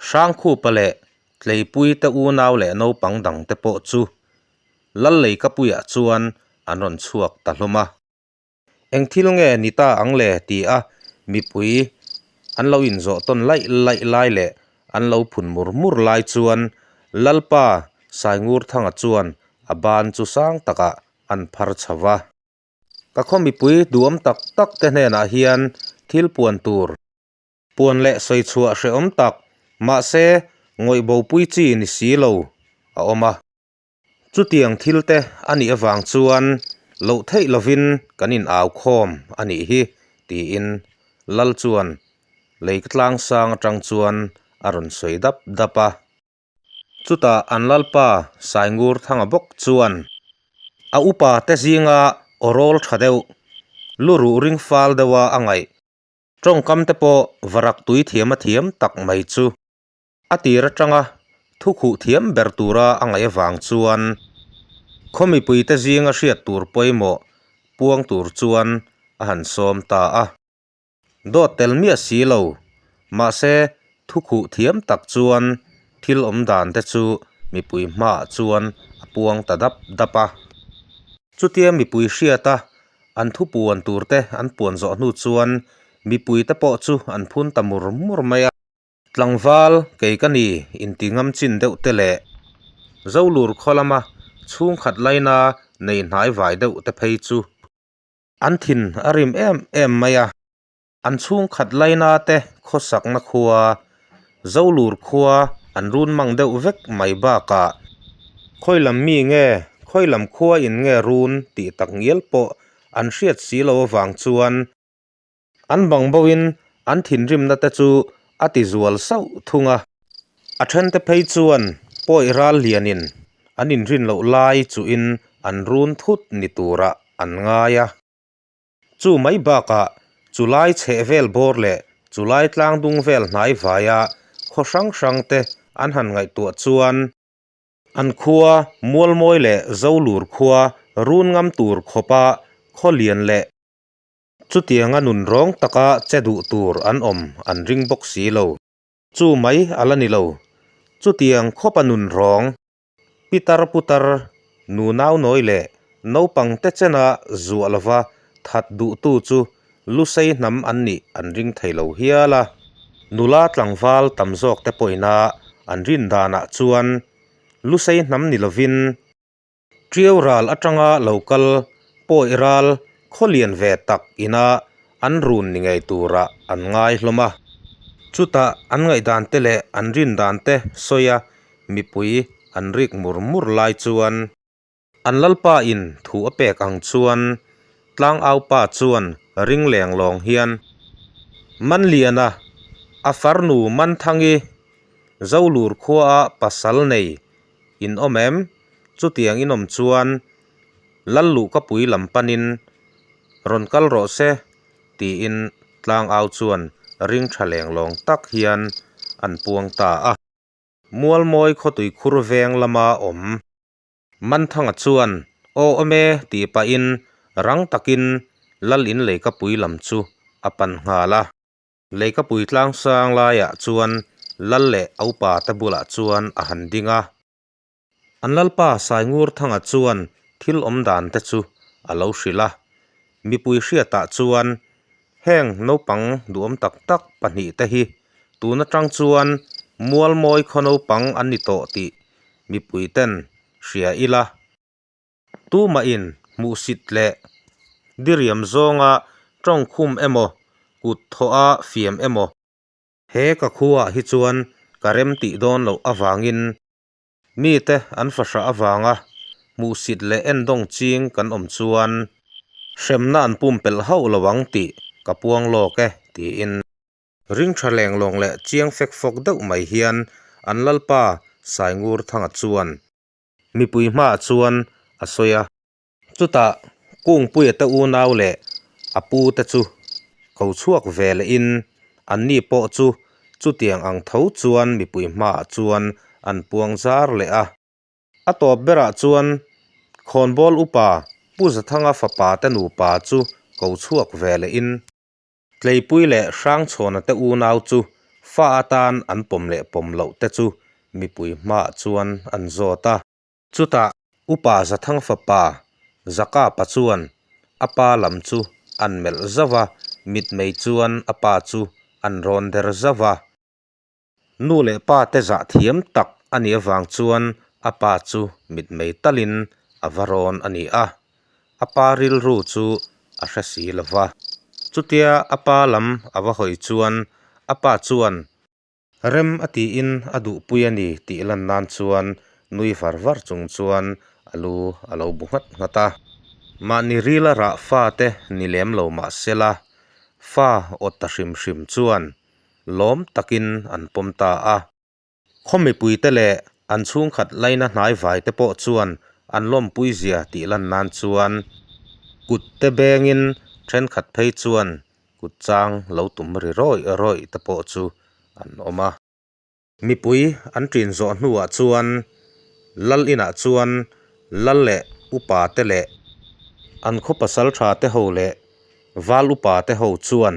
Speaker 1: Hrangkhupa leh Tleipui te unau leh naupang dang te pawh chu Lalleikapuiah chuan an rawn chhuak ta hlawm a. Eng thil nge ni ta ang le ti a mipui an lo inzawh tawn laih laih lai leh an lo phun mur mur lai chuan Lalpa Saingurthanga chuan a ban chu sang takah an phar chho va. Ka khaw mipui duam tak tak te hnenah hian thil puan tur Puan leh sawi chhuah hrehawm tak, mahse ngawih bopui chi ni si lo a awm a. Chutiang thil te a nih avang chuan loh theih lovin kan in au khawm a nih hi, tiin Lal chuan lei tlang sang atang chuan a rawn sawi dap dap a. Chutah an Lalpa Saingur Thanga bawk chuan a upa te zinga aw rawl tha deuh, lu ruh ring fal deuha a ngaih Tawngkam te pawh varak tui thiam a thiam tak mai chu a tir atanga thu khuh thiam ber tura a ngaih avang chuan khaw mipuite zinga hriat tur pawimawh puang tur chuan a han sawm ta a. Dawt tel miah si lo, mahse thu khuh thiam tak chuan thil awm dan te chu mipui hmaah chuan a puang ta dap dap a. Chutia mipui hriata an thu puan tur te an puan zawh hnu chuan mipui te pawh chu an phun ta mur mur mai a. Tlangval kei ka ni inti ngam chin deuh te leh Zolur khaw lama chhungkhat laina nei hnai vai deuh te phei chu an thin a rim em em mai a. An chhungkhat laina te khawsakna khua Zolur khua an run mang deuh vek mai bakah khawi lam mi nge khawi lam khua in nge run tih tak ngial pawh an hriat si lo avang chuan An bang boin an thinrimna te chu a ti zual sauh thung a. A thente phei chuan pawi ral lianin an inrin loh lai chuhin an run thut ni turah an ngai a. Chu mai bakah chu lai chheh vel bawr leh chu lai tlang dung vel hnai vaia khaw hrang hrang te an han ngaihtuah chuan An khua Mualmawi leh Zolur khua run ngam tur khawpa khaw lian leh Chutianga nun rawng taka che duh tur an awm an ring bawk si lo. Chu mai a la ni lo. Chutiang khawpa nun rawng, pitar putar, nu naunawi leh naupang te chena zuah lova that duhtu chu lusei hnam an nih an ring thei lo hial a. Nula tlangval tam zawk te pawhina an rin danah chuan lusei hnam ni lovin, Ṭiau ral aṭanga lo kal pawi ral khaw lian ve tak ina an run ni ngei turah an ngai hlawm a. Chutah an ngaihdan te leh an rindan te sawi a mipui an rik mur mur lai chuan an lalpa in thu a pek ang chuan tlangaupa chuan ring leng lawng hian Manliana a farnu Manthangi Zolur khuaa pasal nei In awm em? Chutiang in awm chuan Lal luhkapui lam panin rawn kal rawh se tiin tlangau chuan ring tha leng lawng tak hian an puang ta a. Mualmawi khawtui khur veng lama awm Manthanga chuan aw awm e tih pahin rang takin Lal in leikapui lam chu a pan nghal a. Leikapui tlangsang laiah chuan lal leh a upa te bulah chuan a han ding a. An lalpa Saingurthanga chuan thil awm dan te chu a lo hrilh a. Mipui hriatah chuan heng naupang duhawm tak tak pahnih te hi tun atang chuan Mualmawi khaw naupang an ni tawh tih mipui ten hria ila. Tumahin hmuhsit leh diriam zawnga tawngkhum emaw, kut thawha fiam emaw. He ka khuaah hi chuan ka rem tih dawn loh avangin mite an fahrah avanga hmuhsit leh endawng ching kan awm chuan hremna an pumpelh hauh lo ang tih ka puang lawk e, tiin. Ring tha lenglawng leh chiang fek fawk deuh mai hian an lalpa Saingurthanga chuan Mipui hmaah chuan a sawi a. Chutah Kungpuia te unau leh a pu te chu ko chhuak ve lehin anni pawh chu chutiang ang tho chuan mipui hmaah chuan an puang zar leh a. A tawp berah chuan khawnbawl upa Pu Zathanga fapa te nupa chu ko chhuak ve lehin Tleipui leh Hrangchhawna te unau chu fa atan an pawm leh pawm loh te chu mipui hmaah chuan an zawt a. Chutah Upa Zathang fapa Zakapa chuan a pa lam chu an melh zauh a, mitmei chuan a pa chu an rawn der zauh a. Nu leh pa te zah thiam tak a nih avang chuan a pa chu mitmei talin a va rawn a ni a, a pa rilru chu a hre si lo va. Chutia a pa lam a va hawi chuan a pa chuan rem a tiin a duhpui a ni tih lan nan chuan nui var var chung chuan a lu a lo bu nghat nghat a. Mahni rila rah fa te ni lem lo mah sela, fa awt ta hrim hrim chuan lawm takin an pawm ta a. Khaw mipuite leh an chhungkhat laina hnaivai te pawh chuan an lawmpui zia tih lan nan chuan kut te bengin thenkhat phei chuan kut chang lo tum ri rawih rawih te pawh chu an awm a. Mipui an ṭin zawh hnuah chuan lal inah chuan lal leh upa te leh an khaw pasal tha te ho leh val upa te ho chuan.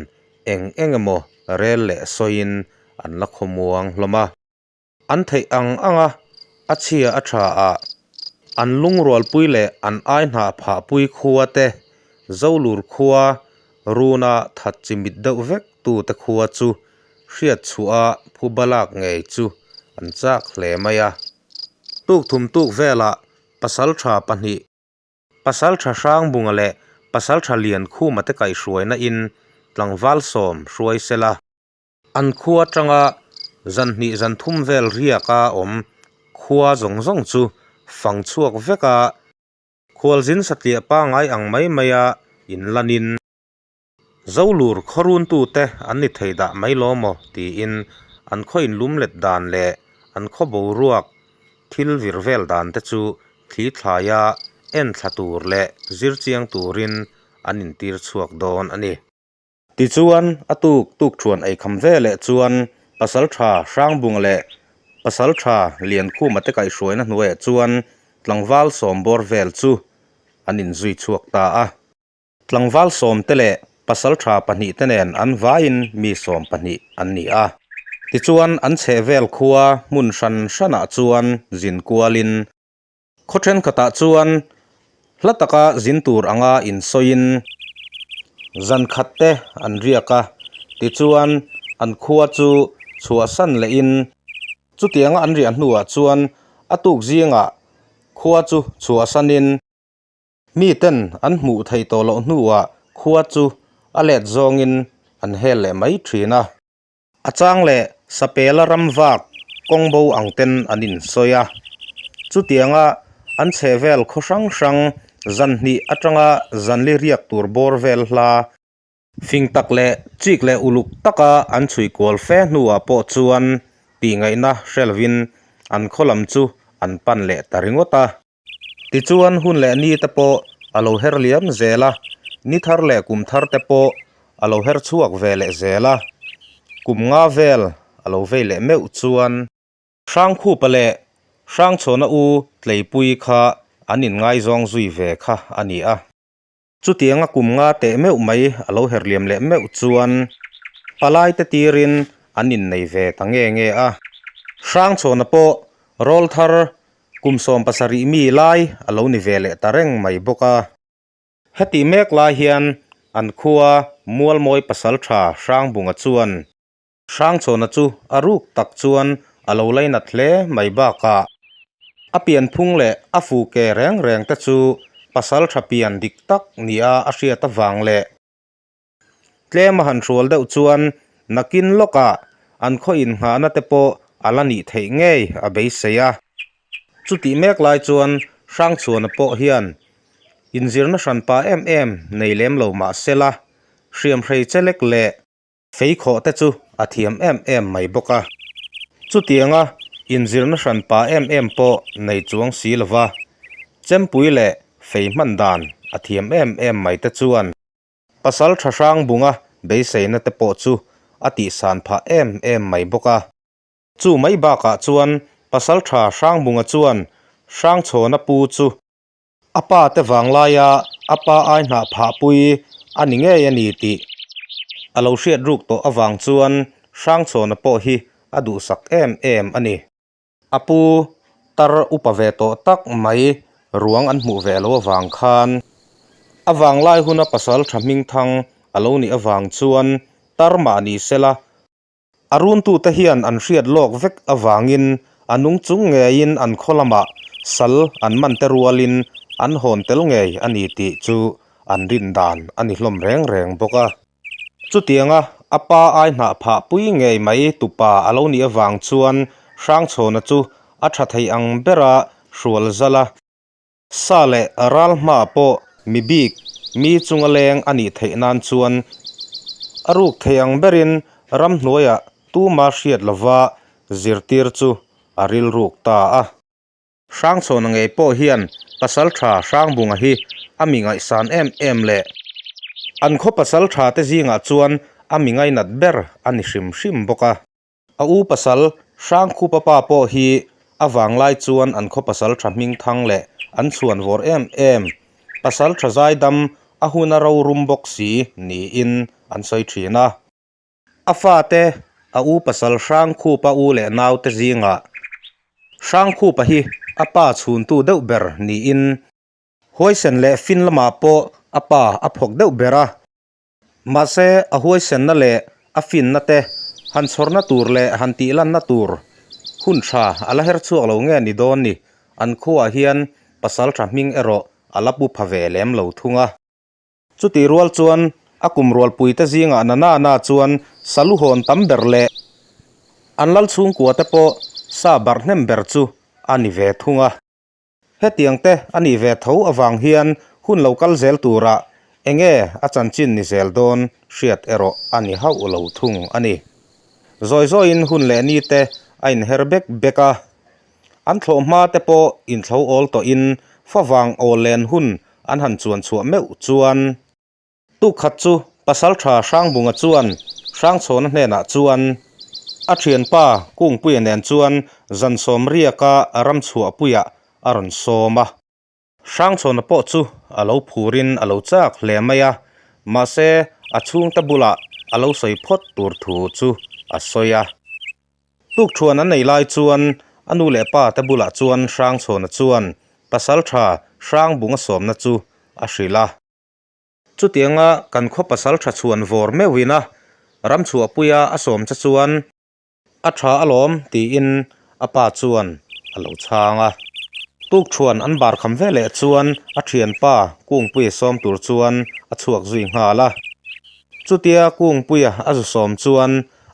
Speaker 1: eng eng emaw rel leh sawiin an la khawmuang hlawm a. An theih ang anga a chhia a tha ah an lungrualpui leh an ai hnah phahpui khua te, Zolur khua runa that chimit deuh vek tute khua chu hriat chhuah a phuba lak ngei chu an chak hle mai a. Tukthum tuk velah pasaltha pahnih Pasaltha Hrangbunga leh Pasaltha Liankhuma te kaihhruaina in tlangval sawm hruai sela. An khua atanga zan hnih zan thum vel riaka awm khua zawng zawng chu fang chhuak vek a, khualzin satliah pangai ang mai maia inlanin Zolur khawruntute an ni thei dah mai lo maw tiin an khaw inlum let dan leh an khaw boruak thil vir vel dan te chu thli thlaia en thla tur leh zir chiang turin an intir chhuak dawn a ni. Tichuan a tuk tuk thuan ei kham ve leh chuan Pasaltha Hrangbunga leh Pasaltha Liankhuma te kaihhruaina hnuaiah chuan tlangval sawmbawr vel chu an inzui chhuak ta a. Tlangval sawmte leh pasaltha pahnihte nen an vaiin mi sawm pahnih an ni a. Tichuan an chhehvel khua hmun hran hranah chuan zin kualin khaw thenkhatah chuan hla taka zin tur anga insawiin zan khat te an riak a. Tichuan an khua chu chhuahsan lehin chutianga an riah hnuah chuan a tuk zingah khua chu chhuahsanin, Miten an hmuh theih tawh loh hnuah khua chu a let zawngin an hel leh mai thin a. A chang leh Sapela ram vak kawng bo ang ten an insawi a. Chutianga an chhehvel khaw hrang hrang zan hnih atanga zanli riak tur bawr vel hla Fing tak leh chik leh uluk taka an chhui kual fe hnuah pawh chuan tihngaihna hre lovin an khaw lam chu an pan leh ta ringawt a. Tichuan hun leh ni te pawh a lo her liam zel a, ni thar leh kum thar te pawh a lo her chhuak ve leh zel a. Kum nga vel a lo vei leh meuh chuan. Hrangkhupa leh Hrangchhawna u Tleipui kha an inngaizawng zui ve kha a ni a. Chutianga kum nga teh meuh mai a lo herliam leh meuh chuan palai te tirin an innei ve ta nge nge a. Hrangchhawna pawh rawl thar kum 70 mi lai a lo ni ve leh ta reng mai bawk a. Heti mek lai hian an khua Mualmawi pasaltha Hrangbunga chuan Hrangchhawna chu a ruk tak chuan a lo lainat hle mai bakah a pianphung leh a fu ke reng reng te chu pasal tha pian dik tak nia a hriat avang leh tlem a han hrual deuh chuan nakin lawkah an khaw innghahna te pawh a la nih theih ngei a beisei a. Chutih mek lai chuan Hrangchhuana pawh hian inzirna hranpa em em nei lem lo mah sela hriamhrei chelek leh Fei khawh te chu a thiam em em mai bawk a. Chutianga inzirna hran pa em em pawh nei chuang si lova, chempui leh fei hman dan a thiam em em mai te chuan pasal tha hrang bunga beiseina te pawh chu a tihsan phah em em mai bawk a. Chu mai bakah chuan pasal tha hrang bunga chuan Hrangchhawna pu chu A pa te vanglaia a pa ai hnah phahpui a ni ngei a ni tih a lo hriat ruk tawh avang chuan Hrangchhawna pawh hi a duhsak em em a ni. A pu tar upa ve tawh tak mai ruang an hmuh ve lo avang khan a vanglai huna pasal tha hmingthang a lo nih avang chuan tar mah ni sela A runtute hian an hriat lawk vek avangin a nung chung ngeiin an khaw lamah sal an man te rualin an hawn tel ngei a ni tih chu an rin dan a ni hlawm reng reng bawk a. Chutianga a pa ai hnah phah pui ngei mai tupa a lo nih avang chuan Hrangchhawna chu a tha thei ang bera hrual zal a. Sa leh ral hma pawh mi bik mi chunga leng a nih theih nan chuan a ruk thei ang berin ramhnuaiah tuma hriat lova zirtir chu a rilruk ta a. Hrangchhawna ngei pawh hian Pasaltha Hrangbunga hi a mi ngaihsan em em leh an khaw pasaltha te zingah chuan a mi ngainat ber a ni hrim hrim bawk a. A u pasal Hrangkhupa pa pawh hi a vanglai chuan an khaw pasal tha hming thang leh an chhuan vawr em em, pasal tha zaidam a hun a rorum bawk si niin an sawi thin a. A fate a u pasal Hrangkhupa u leh naute zingah Hrangkhupa hi a pa chhuntu deuh ber niin huaisen leh fin lamah pawh a pa a phawk deuh ber a. Mahse a huaisenna leh a finna te han chhawrna tur leh han tihlanna tur hun tha a la her chhuak lo nge ni dawn ni, an khuaah hian pasal tha hming erawh a la pu pha ve lem lo thung a. Chutih rual chuan a kum rualpuite zingah na na na chuan salu hawn tam ber leh an lal chhungkua te pawh sa barh hnem ber chu a ni ve thung a. Hetiang te a nih ve tho avang hian hun lo kal zel turah enge a chanchin ni zel dawn hriat erawh a ni hauh lo thung a ni. Zawi zawiin hun leh ni te a inher bek bek a. An thlawh hma te pawh inthlo awl tawhin favang awl len hun an han chuan chhuah meuh chuan tukkhat chu Pasaltha Hrangbunga chuan Hrangchhawna hnenah chuan a thianpa Kungpuia nen chuan zan sawm riaka ram chhuahpuiah a rawn sawm a. Hrangchhawna pawh chu a lo phurin a lo chak hle mai a, mahse a chhungte bulah a lo sawi phawt tur thu chu a sawi a. Tukthuan an nei lai chuan a nu leh pa te bulah chuan Hrangchhawna chuan Pasaltha Hrangbunga sawmna chu a hrilh a. Chutianga kan khaw Pasaltha chhuan vawr meuhin a ramchhuahpuia a sawm che chuan A tha alawm tiin a pa chuan a lo chhang a. Tukthuan an bar kham ve leh chuan a thianpa Kungpuia sawm tur chuan a chhuak zui nghal a. Chutia Kungpuia a zu sawm chuan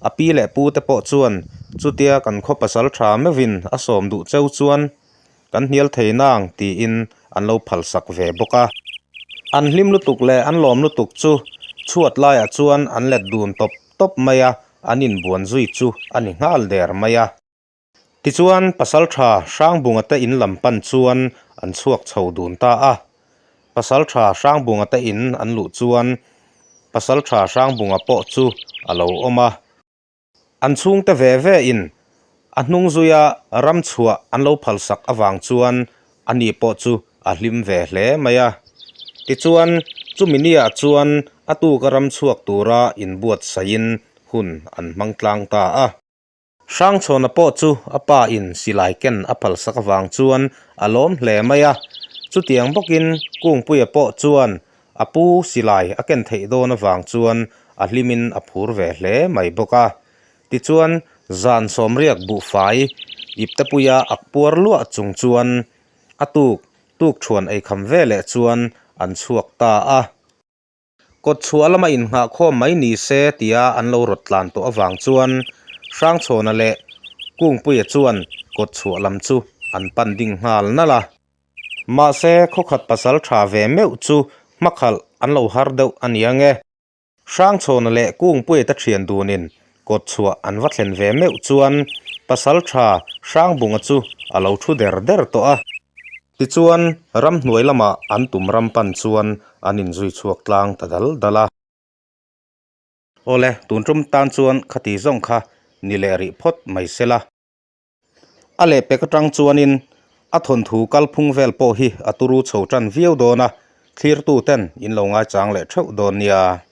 Speaker 1: a pi leh pu te pawh chuan chutia kan khaw pasal tha meuhin a sawm duh cheu chuan kan hnial thei nang tiin an lo phalsak ve bawk a. An hlim lutuk leh an lawm lutuk chu chhuat laiah chuan an let dun tawp tawp mai a, an inbuan zui chu a ni nghal der mai a. Tichuan Pasaltha Hrangbunga te in lam pan chuan an chhuak chho dun ta a. Pasaltha Hrangbunga te in an luh chuan Pasaltha Hrangbunga pawh chu a lo awm a. An chhungte ve ve in a hnung zuia ram chhuah an lo phalsak avang chuan a ni pawh chu a hlim ve hle mai a. Tichuan chumi niah chuan a tuka ram chhuak tura inbuatsaihin hun an hmang tlang ta a. Hrangchhawna pawh chu a pa in silai ken a phalsak avang chuan a lawm hle mai a. Chutiang bawkin Kungpuia pawh chuan A pu silai a ken theih dawn avang chuan a hlimin a phur ve hle mai bawk a. Tichuan, zan sawmriak buhfai iptepuia ak puar luah chung chuan a tuk tuk thuan eikham ve leh chuan an chhuak ta a. Kawt chhuah lama innghah khawm mai ni se tia an lo rawt tlan tawh avang chuan Hrangchhawna leh Kungpuia chuan kawt chhuah lam chu an pan ding nghal nalh a. Mahse, khawkhat pasal tha ve meuh chu hmakhalh an lo har deuh a nia nge. Hrangchhawna leh Kungpuia te thian dunin kawt chhuah an va thlen ve meuh chuan pasal tha Hrangbunga chu a lo thu der der tawh a. Tichuan, ramhnuai lamah an tum ram pan chuan an inzui chhuak tlang ta dal dal a. Awle, tun tum tan chuan khati zawng kha ni leh rih phawt mai sela. A lehpek atang chuanin a thawnthu kalphung vel pawh hi a turu chho tan viau dawn a, thlirtu ten in lo ngaichang leh theuh dawn nia.